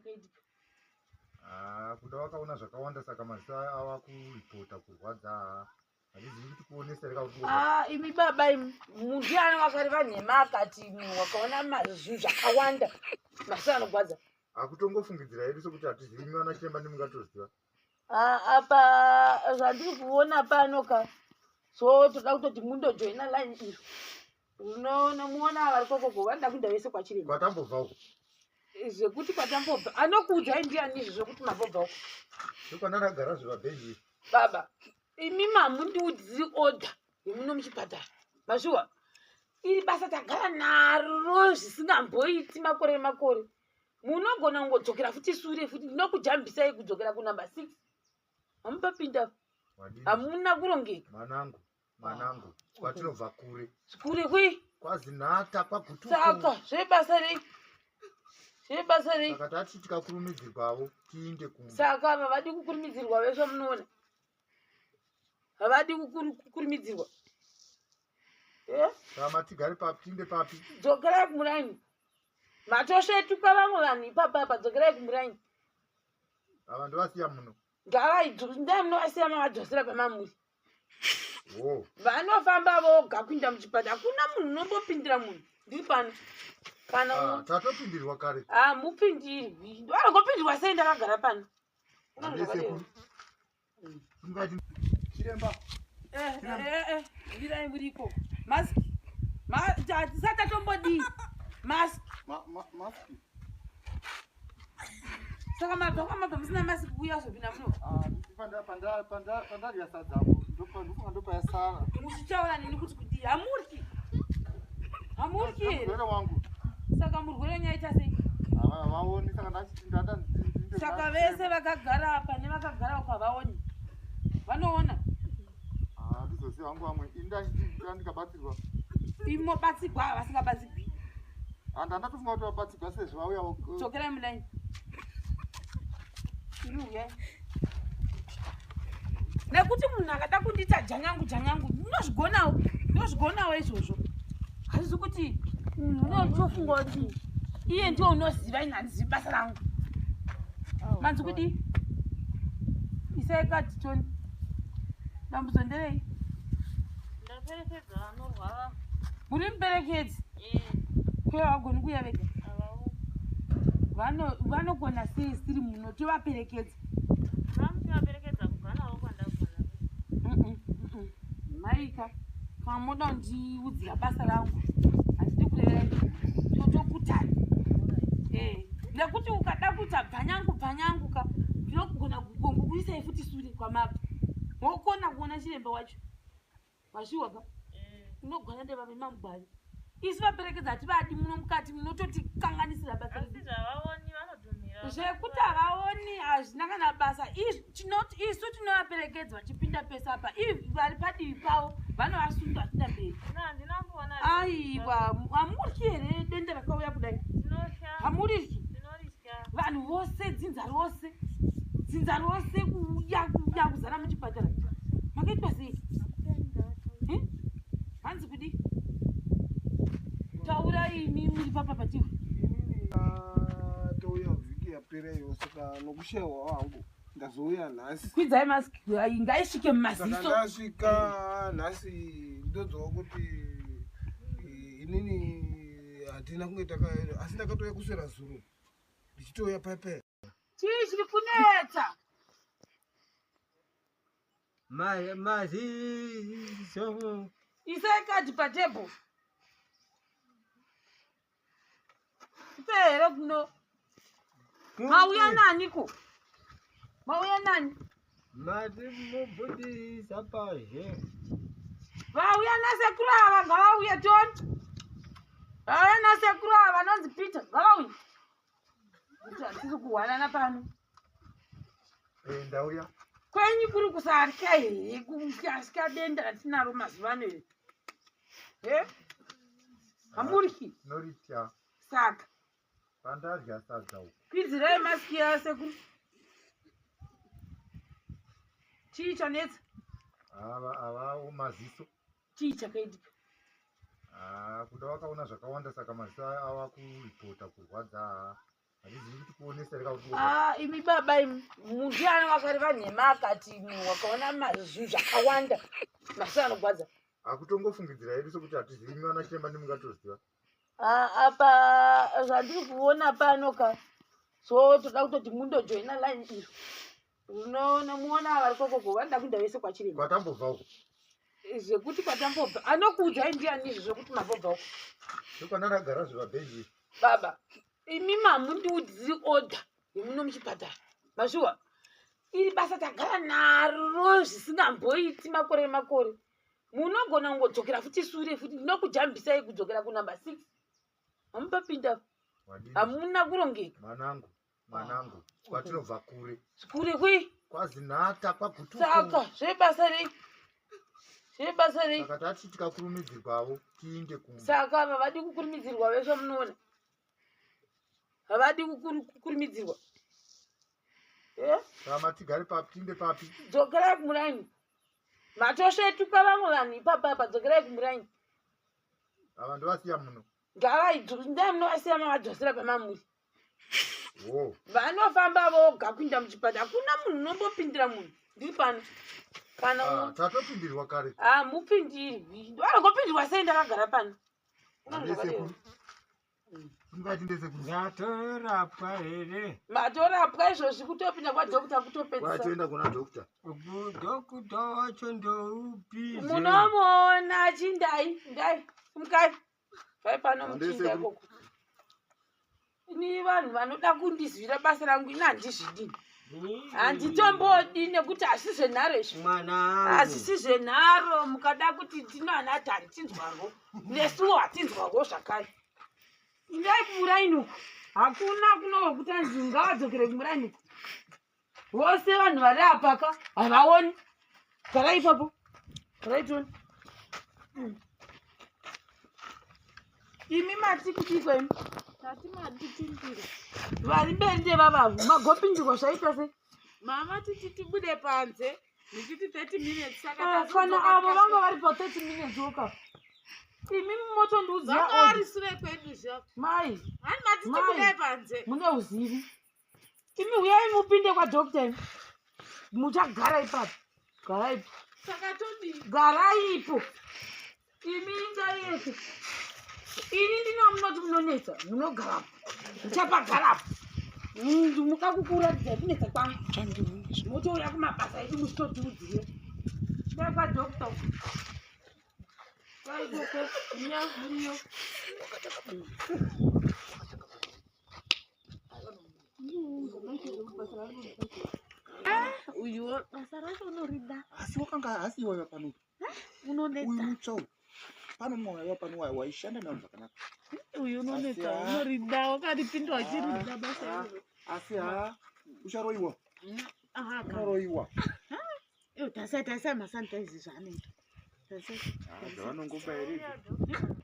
Chakaitika? Ah, kuda wakaona zvakawanda saka maziso ava kuripota kurwadza. Handizivi kuti kuonesa here kana kuti Ah, imi baba imi mundiani wakareva nhema akati munhu wakaona zvinhu zvakawanda maziso anogwadza. Hakutongofungidzira hedu sekuti hatizivi imi vana chiremba ndimungatoziva. Ah, apa zvandiri kuona pano ka so toda kutoti mundojoina line iro unomuona vari kokoko vanoda kuenda vese kwachiremba. Kwatambobva uko. Zvekuti kwatambobva anokuudzai ndiani izvo zvekuti mambobva uko? Ndokwandakagara zvevabhenji. Baba imi mamundiudziri order yemuno muchipatara mashuwa iri basa tagara naro zvisingamboiti makore nemakore munogona kungodzokera futi sure futi ndinokujambisai kudzokera kunumber 6 hamupapinda hamuna kurongeka. Mwanangu, mwanangu, kwatinobva kure. Kure kwei? Kwazinhata, kwaGutuku. Saka zvebasa rei? Zvebasa rei? Saka tati tikakurumidzirwawo tiinde kumba. Saka havadi kukurumidzirwa vese munoona. Havadi kukurumidzirwa. Eh? Saka matigare papi tiinde papi? Dzokerai kumuraini. Matosvetuka vamwe vanhu ipapa apa dzokerai kumuraini. Ava ndovasiya muno. Ngavaidai munovasiya mavadzosera pamamuri. Oh. Vanofamba voga kuinda muchipatara. Hakuna munhu unombopindira munhu. Ndiri pano. Kana Ah, tatopindirwa kare. Ah, mupindirwi. Vanogopindirwa sei ndakagara pano? Handei sekuru. Chiremba. Eh, eh, eh, mirai muriko. Mask. Tisati tatombodii. Mask. Mask. Saka mabva kwamabva musina mask kuuya kuzopinda muno. Ah, pandadya sadza apo ndofunga ndopayasara. Muchitaura neni kuti kudii? Hamuryi. Hamuryi here? Murwere wangu. Saka murwere nyaita sei? Havaoni saka ndachiti ndada Saka vese vakagara apa nevakagara uko havaoni. Vanoona. Ah, handizoziva hangu vamwe. Ini ndachiti ndikabatsirwa. Imobatsirwa ava vasingabatsirwi. Handatofunga kuti vabatsirwa sezvo vauya. Dzokerai mulaini. Iri uyai. Nekuti munhu akada kundiita janyangu janyangu ndinozvigonawo, ndinozvigonawo izvozvo. Hazvisi kuti munhu unotofunga kuti iye ndiwo unoziva ini handizivi basa rangu. Manzi kudii? Isai kati Tony. Dambudzo nderei? Ndaperekedza vanorwara. Muri muperekedzi? Eh. Kwe havagoni kuuya vega? Vanogona sei siri muno tovaperekedza? Vamuchivaperekedza kubva navo kwandagona. Maika, kana moda kundiudzira basa rangu, handidi kureva totokutana. Eh, nekuti ukada kuita bvanyangu bvanyangu ka, ndinogona kukuisai futi sure kwamabva. Wokona kuona chiremba wacho. Mashuwa ka? Unogona ndeva vemamugwari. Isu vaperekedza hativadi muno mukati munototikanganisira basa. Asi zvavaoni vanodhumira. Zvekuti havaoni hazvina kana basa. Isu tinovaperekedza vachipinda pese apa. Vari padivi pavo vanovasunda vachipinda mberi. Handina kumboona. Aiwa, hamuryi here denda rakauya kudai? Tinotya. Hamuriryi? Tinoritya. Vanhu vose, dzinza rose. Dzinza rose kuuya kuuya kuzara muchipatara. Makaitwa sei? Hanzi kudii? Taura imi muri papa patiwe. Inini touya vhiki yapera iyo saka nokushaiwa wangu ndazouya nhasi. Kwidzai mask ngaisvike mumaziso. Saka ndasvika nhasi ndonzwa kuti inini hatina kunge taka asi ndakatouya kuswera zuro ndichitouya paipai. Chii chiri kunetsa? Maziso. Isai kadhi patable. Ipe here kuno? Mauya nani ko? Mauya nani? Mati mubudisa pazhe. Vauya nasekuru ava ngavauye Tony. Vauya nasekuru ava vanonzi Peter ngavauye. Kuti hatisi kuhwanana pano. Ndauya. Kwenyu kuri kusatya here? Kusatya denda ratinaro mazuva ano here? Eh? Hamuryi? Noritya. Saka. Pandadya sadza uko. Kwidzirai maski yasekuru. Chii chanetsa? Ava maziso. Chii chakaitika? Ah, kuda wakaona zvakawanda saka maziso ava kuripota kurwadza. Handizivi kuti kuonesa here kana kuti Ah, imi baba imi mundiani wakareva nhema akati imi wakaona zvinhu zvakawanda maso anogwadza. Hakutongofungidzira hedu sokuti hatizivi imi vana chiremba ndimungatoziva. Ah, apa zvandiri kuona pano ka so toda kutoti mundojoina line iro unoona muona vari kokoko vanoda kuenda vese kwachiremba. Kwatambobva uko. Zvekuti kwatambobva anokuudzai ndiani izvo zvekuti mambobva uko? Ndokwandakagara zvepabhenji. Baba imi mamundiudziri order yemuno muchipatara mashuwa iri basa tagara naro zvisingamboiti makore makore munogona kungodzokera futi sure futi ndinokujambisai kudzokera kunumber 6 hamupapinda. Wadini? Hamuna kurongeka. Mwanangu, mwanangu, kwatinobva kure. Kure kwei? Kwazinata, kwaGutuku. Saka zvebasa rei? Zvebasa rei? Saka tati tikakurumidzirwawo tiinde kumba. Saka havadi kukurumidzirwa veshe munoona. Havadi kukurumidzirwa. Saka matigare papi, tiinde papi? Dzokerai kumuraini. Matosvetuka vamwe vanhu ipapa apa, dzokerai kumuraini. Ava ndovasiya muno. Ndai munovasiya mavadzosera pamamuri. Wo. Vanofamba voga kuinda muchipatara. Hakuna munhu unombopindira munhu. Ndiri pano. Kana Tatopindirwa kare. Ah, mupindirwi. Vanongopindirwa sei ndakagara pano? Ndesekuru. Mungati ndesekuru. Ndatorapwa here? Matorapwa izvozvi kutopinda kwadhokta kutopedzisa. Kwatoenda kuna dhokta. Dhokta wacho ndoupi? Munomuona chindai, ndai, mukai. Vai pano muchinda Ndesekuru. ikoko. Ini vanhu vanoda kundizwira basa rangu ini handizvidi. Handitombodi nekuti hazvisi zvenharo izvi. Mwanangu. Hazvisi zvenharo mukada kuti tino ana tari tinzwarwo. Nesuwo hatinzwarwo zvakare. Indai kumuraini uku. Hakuna kuno kutanzi ngavadzokere kumuraini uku. Vose vanhu vari apaka havaoni. Garai ipapo. Garai tione. Imi mati kudiko imi? Tati matipindira. Vari mberi ndevavavo. Magopindirwa zvaita sei? Mama titi tibude panze. Ndichiti 30 minutes saka Kana tazodzoka avo vanga tikasvika. vari pa 30 minutes voka. Imi motondiudzira Vanga vari order. sure kwedu zvo. Mai, Hani mati Mai. tibude panze. mune uzivi. Imi huyai mupinde kwadhokta imi. Muchagara ipapo. Garai ipo. Saka todii? Garai ipo. Imi indai yese. Ini ndino munoti munonetsa, munogarapo. Muchapagarapo. Muka kukuratidzai kunetsa kwangu. Motouya kumabasa edu muchitotiudzire. Ndai kwadhokta uko. Kwaikoko, nya muriyo. Uyu basa racho unorida. Asi wakanga asi iwewe pano. Uyu Unonetsa. mutsva uyu. Pano mumwe waiva pano waishanda navanhu zvakanaka. Uyu unonetsa, Asi, ah. unorida, wakaripinda uchirida basa iroro. Asi ha ucharoiwa. Aha, ka. Unaroiwa. Iyo tasai tasai masanitize zvaanoita. Tasai. Zvavanongopa here izvi.